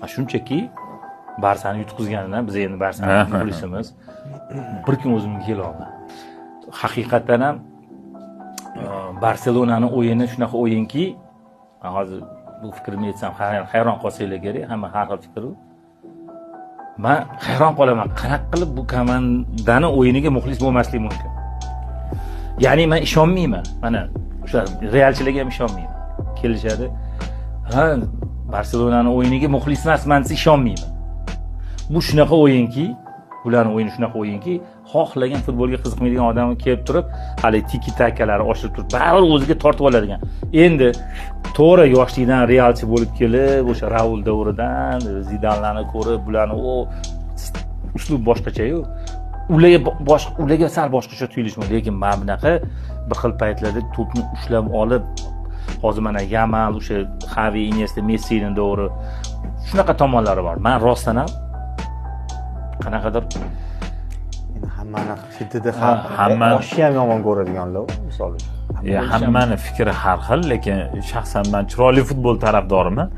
Man shunchaki Barsani yutqizganidan, biz endi Barsani muxlisimiz, bir kun o'zimga kelolmadi. Haqiqatdan ham Barselonani o'yini shunaqa o'yinki, man hozir bu fikrimni aytsam, hayron qolsanglar kerak, hamma har xil fikr u. Man hayron qolaman, qanaqa qilib bu komandani o'yiniga muxlis bo'lmaslik mumkin? Ya'ni man ishonmayman, mana o'sha realchilarga ham ishonmayman. Kelishadi, ha, Barselonani o'yiniga muxlis emasman desa, ishonmayman. Bu shunaqa o'yinki, bularni o'yini shunaqa o'yinki, xohlagan futbolga qiziqmaydigan odam kelib turib, haligi tiki takalari oshirib turib, baribir o'ziga tortib oladigan. Endi to'g'ri, yoshlikdan realchi bo'lib kelib, o'sha Raul davridan Zidanlarni ko'rib, bularni o uslub boshqachayu, ularga boshqa, ularga sal boshqacha tuyulishi mumkin. Lekin mana bunaqa bir xil paytlarda to'pni ushlab olib, hozir mana Yamal, o'sha Xavi, Inyesta, Messini davri, shunaqa tomonlari bor. Man rostdan ham qanaqadir Endi hammani chetida oshni ham yomon ko'radiganlar, misol uchun. Hammani fikri har xil, lekin shaxsan man chiroyli futbol tarafdoriman.